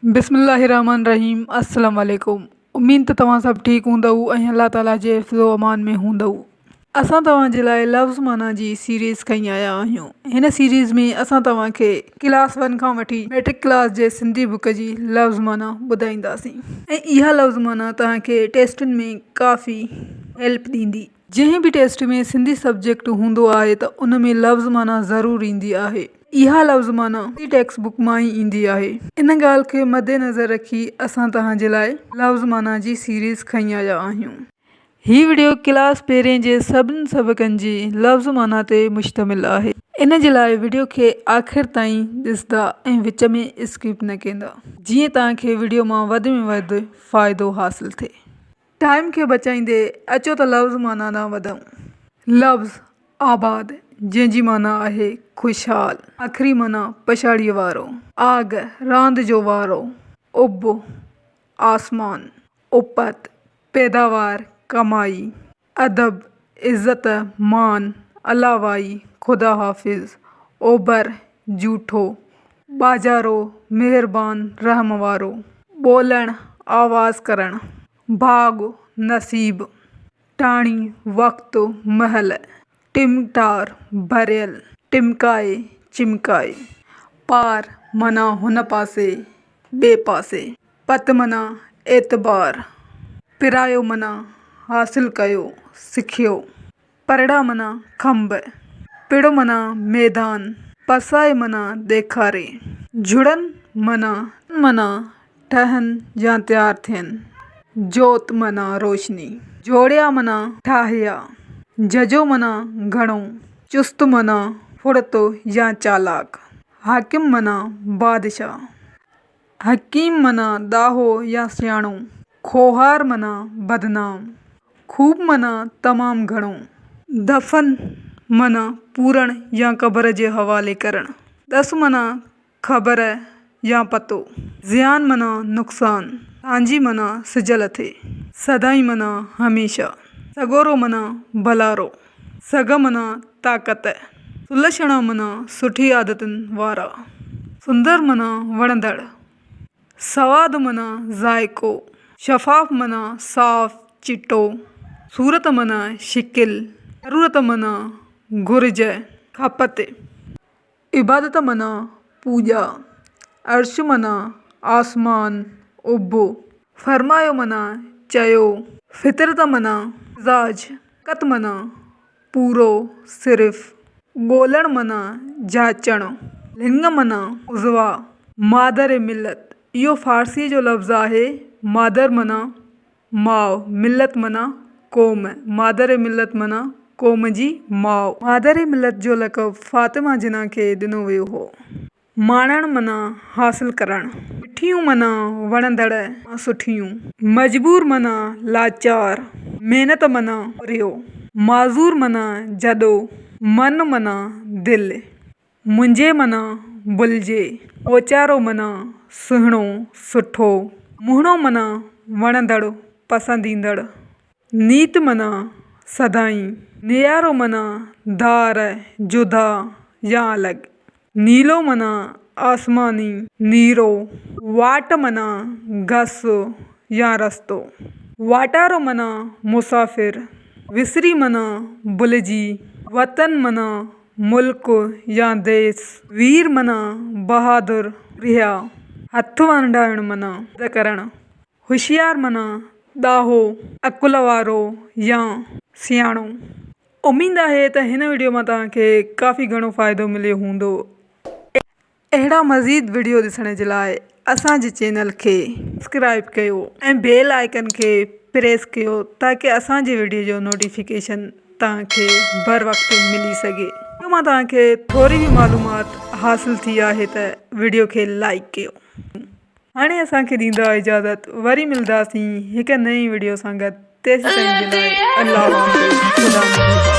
بسم الله الرحمن الرحيم السلام عليڪم اميد ته توهان سڀ ٺيڪ هوندؤ ۽ الله تعالي جي حفظ و امان ۾ هوندؤ. اسان توهان جي لاء لفظ معنيٰ جي سيريز کڻي آيا آهيون هن سيريز ۾ اسان توهان کي ڪلاس ون کان وٺي ميٽرڪ ڪلاس جي سنڌي بڪ جي لفظ معنيٰ ٻڌائينداسين ۽ اها لفظ معنيٰ توهان کي ٽيسٽن ۾ ڪافي هيلپ ڏيندي. جنهن به ٽيسٽ ۾ سنڌي سبجيڪٽ هوندو آهي ته ان ۾ لفظ معنيٰ ضرور ايندي آهي. اها لفظ معنيٰ سنڌي ٽيڪسٽ بڪ مان ئي ايندي آهي. ان ڳالهه کي مدنظر رکي اسان توهان جي لاء لفظ معنيٰ جي سيريز کڻي آيا آهيون. هي وڊيو ڪلاس پهرين جي سڀني سبقن جي لفظ معنيٰ تي مشتمل آهي. ان جي لاء وڊيو کي آخر تائين ڏسندا ۽ وچ ۾ اسڪپ نه ڪندا جيئن توهان کي وڊيو مان وڌ ۾ وڌ فائدو حاصل ٿئي. ٽائيم کي بچائيندي اچو ته لفظ معنيٰ ڏانهن وڌون. لفظ آباد جنهن جي معنيٰ آهي خوشحال. آخري معنيٰ پڇاڙيء وارو. آگ، راند جو وارو. اڀ، آسمان. اپت، پيداوار، ڪمائي. ادب، عزت، مان. الله وائي، خدا حافظ. اوڀر، جوٺو. ٻاجهارو، مهربان، رحم وارو. ٻولڻ، آواز ڪرڻ. ڀاڳ، نصيب. ٽاڻي، وقت، مهل. ٽمٽار، ڀريل. ٽمڪائي، چمڪائي. پار معنيٰ هن پاسي، ٻئي پاسي. پت معنيٰ اعتبار. پرايو معنيٰ حاصل ڪيو، سکيو. پرڙا معنيٰ کنڀ. پڙ معنيٰ ميدان. پسائي معنيٰ ڏيکاري. جڙن معنيٰ معنيٰ ٺهن يا تيار ٿين. جوت معنيٰ روشني. جوڙيا معنيٰ ٺاهيا. جهجهو معنيٰ گهڻو. چست معنيٰ ڦڙتو يا چالاڪ. حاڪم معنيٰ بادشاهه. حڪيم معنيٰ ڏاهو يا سياڻو. خوار معنيٰ بدنام. خوب معنيٰ تمام گهڻو. دفن معنيٰ پورڻ يا قبر جي حوالي ڪرڻ. ڏس معنيٰ خبر يا پتو. زيان معنيٰ نقصان. سانجهي معنيٰ سج لٿي. سدائين معنيٰ هميشه. سڳورو معنيٰ ڀلارو. سگهه معنيٰ طاقت. سلڇڻا معنيٰ سٺي عادتن وارا. سندر معنيٰ وڻندڙ. سواد معنيٰ ذائقو. شفاف معنيٰ صاف، چٽو. صورت معنيٰ شڪل. ضرورت معنيٰ گهرج، کپت. عبادت معنيٰ پوڄا. عرش معنيٰ آسمان، اڀ. فرمايو معنيٰ چيو. فطرت معنيٰ مزاج. فقط معنيٰ پورو، صرف. ڳولڻ معنيٰ جاچڻ. لڱ معنيٰ عضوا. مادر ملت، اهو فارسيء جو لفظ آهي. مادر معنيٰ ماء، ملت معنيٰ قوم، مادر ملت معنيٰ قوم جي ماء. مادر ملت جو لقب فاطمه جناح کي ڏنو ويو هو. ماڻڻ معنيٰ حاصل ڪرڻ. مٺيون معنيٰ وڻندڙ، سٺيون. مجبور معنيٰ لاچار. محنت معنيٰ پورهيو. معذور معنيٰ جڏو. من معنيٰ دل. منهنجي معنيٰ ڀلجي. موچارو معنيٰ سهڻو، سٺو. مهڻو معنيٰ وڻندڙ، پسند ايندڙ. نيت معنيٰ سدائين. نيارو معنيٰ ڌار، جدا يا الڳ. نيلو معنيٰ آسماني، نيرو. واٽ معنيٰ گس يا رستو. واٽارو معنيٰ مسافر. وسري معنيٰ ڀلجي. وطن معنيٰ ملڪ يا ديس. وير معنيٰ بهادر، رهيا. هٿ ونڊائڻ معنيٰ مدد ڪرڻ. هوشيار معنيٰ ڏاهو، عقل وارو يا سياڻو. اميد آهي ته هن وڊيو مان توهان کي ڪافي گهڻو فائدو مليو هوندو. اهڙا مزيد وڊيو ڏسڻ جي لاء اسان جي چينل کي سبسڪرائب ڪيو ۽ بيل آئيڪن کي پريس ڪيو تاڪه اسان جي وڊيو جو نوٽيفڪيشن توهان کي بر وقت ملي سگهي. وڊيو مان توهان کي ٿوري به معلومات حاصل ٿي آهي ته وڊيو کي لائيڪ ڪيو. هاڻي اسان کي ڏيندا اجازت وري ملداسين هڪ نئين وڊيو سان گڏ تيسيتائين جي لاء الله حافظ خدا نگهبان.